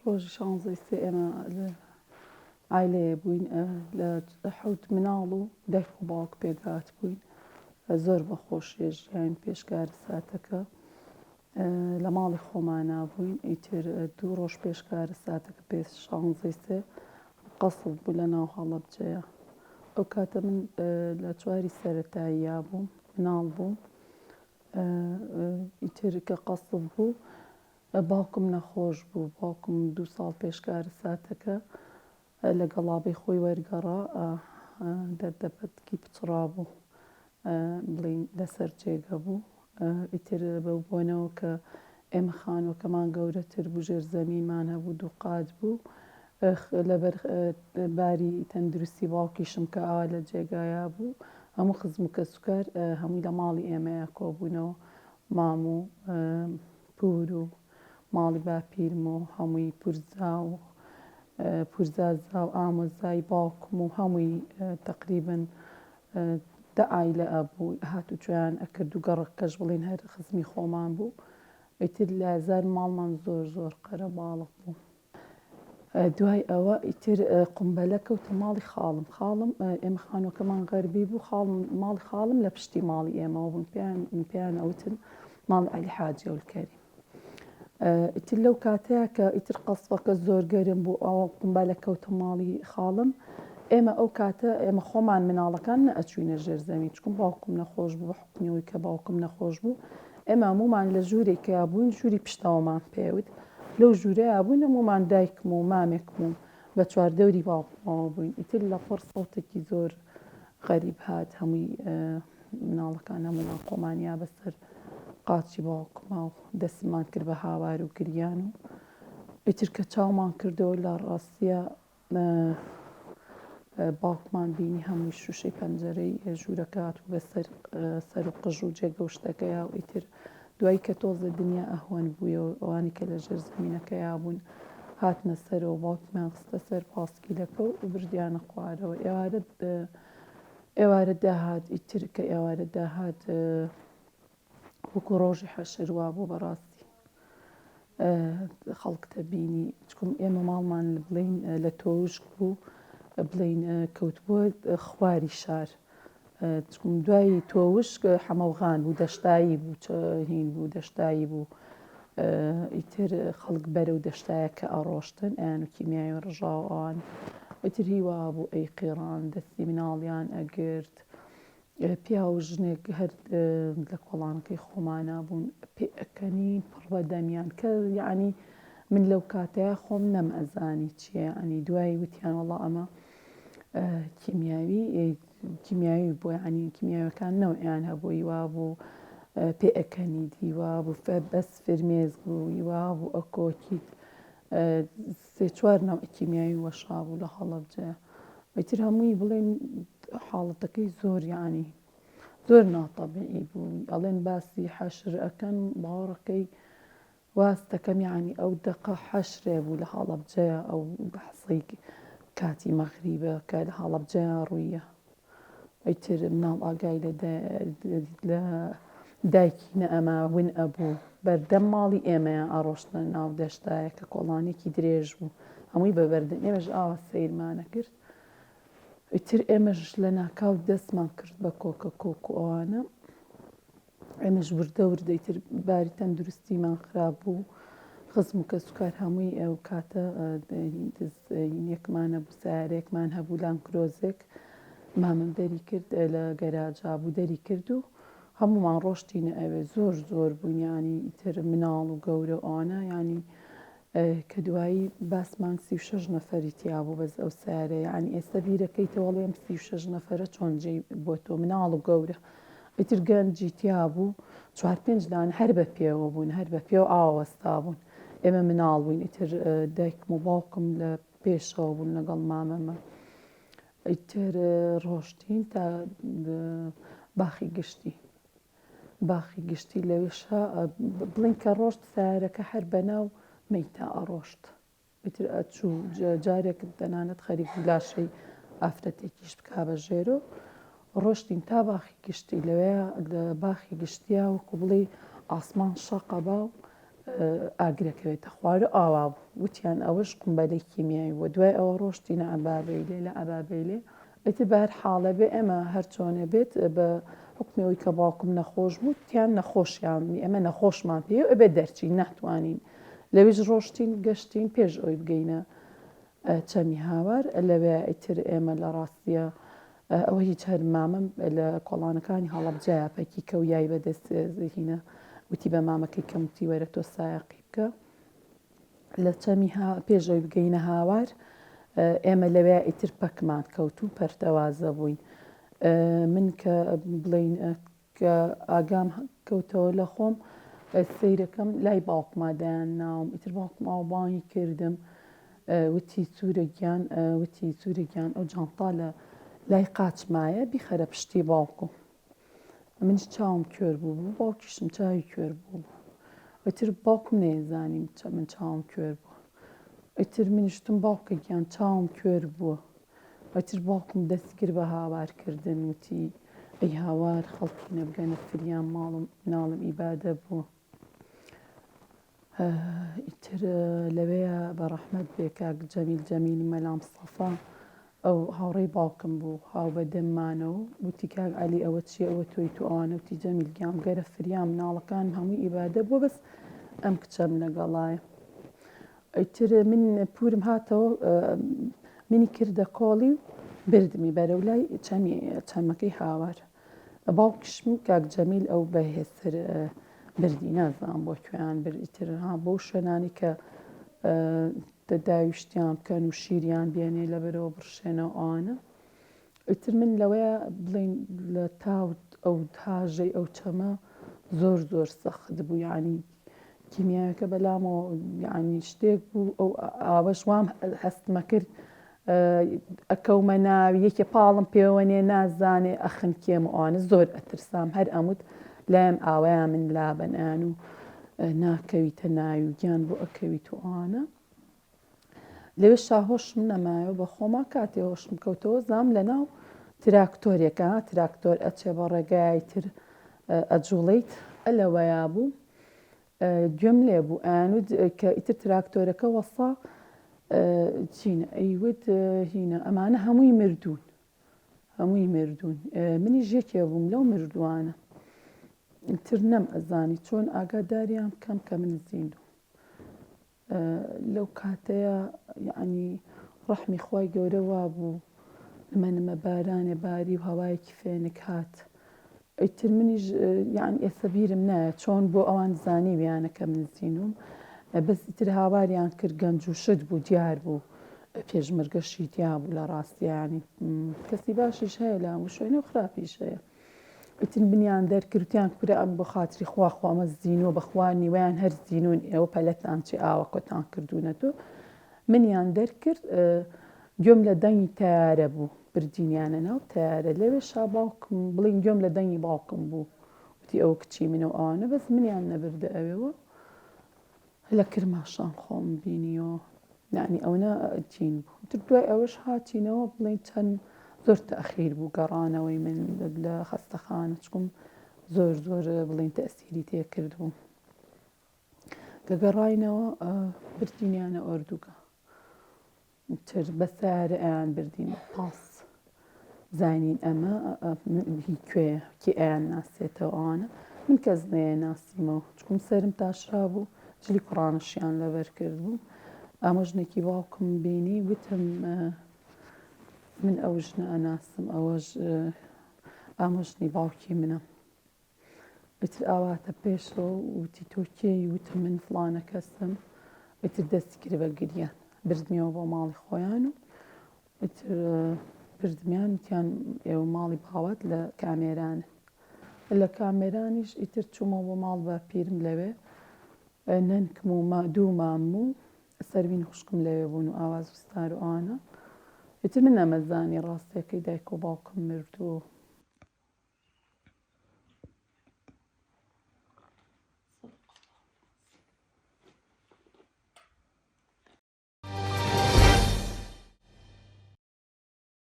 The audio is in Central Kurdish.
ڕۆژی شانزەی سێ ئێمە لە عایلەیە بووین لە حەوت مناڵ و دایک و باوک پێکهات بووین زۆر بە خۆشیە ژیاین پێش کارەساتەکە لە ماڵی خۆمانا بووین ئیتر دوو ڕۆژ پێش کارەساتەکە پێش شانزەی سێ قەسف بوو لە ناو هەڵەبجەیە ئەو کاتە من لە چواری سەرەتاییا بووم مناڵ بووم ئیتر کە قەسف بوو باوکم نەخۆش بوو، باوکم دوو ساڵ پێش کارەساتەکە لە گەڵابەی خۆی وەرگەڕا، دەردەپەتکی پچڕابوو، بڵێین لەسەر جێگە بوو، ئیتر بەو بۆنەوە کە ئێمە خانووەکەمان گەورەتر بوو، ژێرزەمینمان هەبوو، دوو قات بوو، لەبەر باری تەندروستی باوکیشم کە ئاوا لە جێگایا بوو، هەموو خزم و کەسوکار هەمووی لە ماڵی ئێمەیا کۆبوونەوە، مام و پوور و ماڵی باپیرم و هەمووی پورزا و پورزازا و ئامۆزای باوکم و هەمووی تەقریبەن دە عایلە ئەبوو هاتوچۆیان ئەکرد و گەڕەکەش بڵێین هەر خزمی خۆمان بوو ئیتر لازار ماڵمان زۆر زۆر قەرەباڵغ بوو. دوای ئەوە ئیتر قومبەلە کەوتە ماڵی خاڵم خاڵم ئێمە خانووەکەمان غەربی بوو خاڵم ماڵی خاڵم لە پشتی ماڵی ئێمەوە بوون پێیان پێیان ئەوتن ماڵی عەلی حاجی ئەولکەریم ئیتر لەو کاتەیە کە ئیتر قەسفەکە زۆر گەرم بوو ئەوە قومبەلە کەوتە ماڵی خاڵم ئێمە ئەو کاتە ئێمە خۆمان مناڵەکان نەئەچوینە ژێر زەمین چکم باوکم نەخۆش بوو بە حوکمی کە باوکم نەخۆش بوو ئێمە هەموومان لە ژوورێکیا بووین ژووری پشتەوەمان پێوت لەو ژوورەیا بووین هەموومان دایکم و مامێکم و بە چواردەوری باوکمەوە بووین ئیتر لەپڕ سەوتێکی زۆر غەریب هات هەمووی مناڵەکان هەموومان خۆمانیا بەسەر قاچی باوکما و دەستمان کرد بە هاوار و گریان و ئیتر کە چاومان کردەوە لە ڕاستیە باوکمان بینی هەمووی شوشەی پەنجەرەی ژوورەکە هاتبوو بەسەر سەر و قژ و جێگە و شتەکەیا و ئیتر دوایی کە تۆزێ دنیا ئەهوەن بوویەوە ئەوانی کە لە ژێر زەمینەکەیا بوون هاتنە سەرەوە باوکمیان خستە سەر پاسکیلەکە و بردیانە خوارەوە ئێوارە ئێوارە داهات ئیتر کە ئێوارە داهات وەکو ڕۆژی حەشر وابوو بەڕاستی خەڵک دەبینی چکم ئێمە ماڵمان بڵین لە تۆشک بوو بڵین کەوتبووە خواری شار چکم دوای تۆوشک حەمەوغان بوو دەشتایی بوو هین بوو دەشتایی بوو ئیتر خەڵک بەرەو دەشتایەکە ئەڕۆشتن ئەیان و کیمیایی ڕژاو ئەوان ئیتر هیوا بوو ئەی قیڕان دەستی مناڵیان ئەگرت پیاو و ژنێک هەر لە کۆڵانەکەی خۆمانا بوون پێ ئەکەنین پڕ بە دەمیان کە یعنی من لەو کاتەیە خۆم نەم ئەزانی چییە یعنی دوایی وتیان وەڵا ئەمە کیمیاوی کیمیاوی بۆ یعنی کیمیاوەکان نەوعیان هەبوو وا بوو پێ ئەکەنی دیوا بوو بەس فرمێز بوو وا بوو ئەکۆکیت سێ چوار نەوعی کیمیاوی وەشابوو لە هەڵەبجە ئیتر هەمووی بڵێن حاڵەتەکەی زۆر یانی زۆر ناتەبیعی بوو ئەڵێن باسی حەشر ئەکەن باوەڕەکەی واز دەکەم یانی ئەو دەقە حەشرێ بوو لە هەڵەبجەیە ئەو بەحسەی کاتی مەغریبە کە لە هەڵەبجەیە ڕوویە ئیتر مناڵ ئاگای لە لە دایکی نەئەما ون ئەبوو بەردەم ماڵی ئێمەیان ئەڕۆشتنە ناو دەشتایە کە کۆڵانێکی درێژ بوو هەمووی بە بەردەم ئێمەش ئاوا سەیرمانە کرد ئیتر ئێمەش لە ناکاو دەستمان کرد بە کۆکە کۆک و ئەوانە ئێمەش وردە وردە ئیتر باری تەندروستیمان خراپ بوو خزم و کەسوکار هەمووی ئەو کاتە یەکمان هەبوو سیارەیەکمان هەبوو لانکرۆزێک مامم دەری کرد لە گەراجا بوو دەری کرد و هەمومان ڕۆشتینە ئەوێ زۆر زۆر بووین ینی ئیتر مناڵ و گەورە و ئەوانە ینی کە دوایی باسمان 36 نەفەری تیا بوو بەس ئەو سیارە یعنی ئێستا بیرەکەیتەوە ئەم 36 نەفەرە چۆن جێی بۆ تۆ مناڵ و گەورە ئیتر گەنجی تیا بوو چوار پێنج دانە هەر بە پێوە بوون هەر بە پێوە ئاوا وەستا بوون ئێمە مناڵ بووین ئیتر دایکم و باوکم لە پێشەوە بوون لەگەڵ مامەمە ئیتر ڕۆشتین تا باخی گشتی باخی گشتی لەوێشە بڵین کە ڕۆشت سیارەکە هەر بەناو مەیتا ئەڕۆشت ئیتر ئەچوو جارێک تەنانەت خەریک بوو لاشەی ئافرەتێکیش بکا بە ژێرۆ. ڕۆشتین تا باخی گشتی لەوێ لە باخی گشتیا وەکو بڵێی ئاسمان شەق ئەبا و. ئاگرەکەوێتە خوار و ئاوا بوو وتیان ئەوەش قومبەلەی کیمیایی بووە دوای ئەوە ڕۆشتینە عەبابەیلێ لە عەبابەیلێ ئیتر بە هەر حاڵێ بێ ئێمە هەر چۆنێ بێت بە حوکمی ئەوەی کە باوکم نەخۆش بوو تیان نەخۆشیان ئێمە نەخۆشمان پێ و ئەبێ دەرچین ناتوانین لەویش ڕۆشتین گەشتین پێش ئەوی بگەینە چەمی هاوار لەوێ ئیتر ئێمە لە ڕاستیە ئەوە هیچ هەر مامەم لە کۆڵانەکانی هەڵەبجەیا پەکی کەو یای بەدەست هینە وتی بە مامەکەی کەم وتی وەرە تۆ سایەقی بکە لە چەمی ها پێش ئەوی بگەینە هاوار ئێمە لەوێ ئیتر پەکمان کەوت و پەرتەوازە بووین من کە بڵین کە ئاگام کەوتەوە لە خۆم سەیرەکەم لای باوکما دایان ناوم ئیتر باوکم ئاو بانگی کردم وتی سوورە گیان وتی سوورە گیان ئەو جانتا لە لای قاچمایە بیخەرە پشتی باوکم منیش چاوم کوێر بوو بوو باوکیشم چاوی کوێر بوو بوو ئیتر باوکم نەیزانیم چە من چاوم کوێر بوو ئیتر منیشتم باوکە گیان چاوم کوێر بووە ئیتر باوکم دەست کرد بە هاوار کردن وتی ئەی هاوار خەڵکینە بگەنە فریام ماڵم مناڵم ئیبادە بووە ئیتر لەوێیا بە ڕەحمەت بێ کاک جەمیل جەمیلی مەلا مستەفا ئەو هاوڕێی باوکم بوو هاو بە دەممانەوە وتی کاک عەلی ئەوە چییە ئەوە تۆی تو ئەوانە وتی جەمیل گیان بگەرە فریام مناڵەکانم هەمووی ئیبادە بووە بەس ئەم کچەم لەگەڵایە ئیتر من پورم هاتەوە منی کردە کۆڵی و بردمی بەرەو لای چەمی چەمەکەی هاوار باوکیشم کاک جەمیل ئەو بەهێزتر بردی نازانم بۆ کوێیان برد ئیتر ها بۆ شوێنانی کە داویشتیان بکەن و شیریان بێنێ لەبەرەوە بڕشێنەوە ئەوانە ئیتر من لەوەیە بڵین لە تاو ئەو تاژەی ئەو چەمە زۆر زۆر سەخت بوو یعنی کیمیایەکە بەلامەوە یعنی شتێک بوو ئەو ئاوەش وام هەستمە کرد ئەکەومە ناوی یەکێ پاڵم پێوەنێ نازانێ ئەخنکێم و ئەوانە زۆر ئەترسام هەر ئەموت لایم ئاوەیان من لابەن ئەیان و ناکەویتە ناوی و گیان بۆ ئەکەویت و ئەوانە لەوێ شاهۆشم نەمایەوە بە خۆما کاتێ هۆشم کەوتەوە زام لە ناو تراکتۆرێکە تراکتۆر ئەچێ بە ڕێگای تر ئەجوڵیت ئەلەوەیا بوو گوێم لێ بوو ئەیانوت کە ئیتر تراکتۆرەکە وەستا چین ئەیوت هینە ئەمانە هەمووی مردوون هەمووی مردوون منیش یەکێ بووم لەو مردووانە تر نەم ئەزانی چۆن ئاگاداریان بکەم کە من زیندوو لەو کاتەیە یعنی ڕەحمی خوای گەورە وابوو نمە نمە بارانێ باری و هەوایەکی فێنک هات ئیتر منیش یەعنی ئێستا بیرم نایە چۆن بۆ ئەوان زانیویانە کە من زینوم بەس ئیتر هاواریان کرد گەنج و شت بوو دیار بوو پێشمەرگەشی تیا بوو لە ڕاستیانی کەسی باشیش هەیە لە هەموو شوێنە و خراپیش هەیە ئیتر منیان دەرکردیان کورە ئەم بۆ خاتری خوا خوا ئەمە زینووە بەخوا نیوەیان هەر زینون ئێوە پەلەتان چی ئاوە کۆتان کردوونەتۆ منیان دەرکرد گوێم لە دەنگی تەیارە بوو بردینیانە ناو تەیارە لەوێشا باوکم بڵین گوێم لە دەنگی باوکم بوو وتی ئەوە کچی منە و ئەوانە بەس منیان نەبردە ئەوێوە لە کرماشان خۆم بینیەوە یعنی ئەوەنە تین بوو تر دوای ئەوەش هاتینەوە بڵین چەند زۆر تەخیر بوو گەڕانەوەی من لە خەستەخانە چکم زۆر زۆر بڵین تەسیری تێکرد بوو کە گەڕاینەوە بردینیانە ئۆردوگا تر بە سەیارە ئەیان بردین بە پاس زانین ئەمە هی کوێیە کی ئەیان ناسێتەوە ئەوانە من کەس نەیە ناسیمەوە چکم سەرم تاشرا بوو جلی کوڕانشیان لەبەر کرد بوو ئامۆژنێکی باوکم بینی وتم من ئەو ژنە ئەناسم ئەوەش ئامۆژنی باوکی منە ئیتر ئاواتە پێشەوە وتی تۆ کێی وتم من فڵانە کەسم ئیتر دەستی کرد بە گریان بردمیەوە بۆ ماڵی خۆیان و ئیتر بردمیان وتیان ئێوە ماڵی باوات لە کامێرانن لە کامێرانیش ئیتر چوومەوە بۆ ماڵ باپیرم لەوێ نەنکم و دوو مامم و سەروین خوشکم لەوێ بوون و ئاواز و ستار و ئەوانە ئیتر من نەمەزانی ڕاستیەکەی دایک و باوکم مردووە.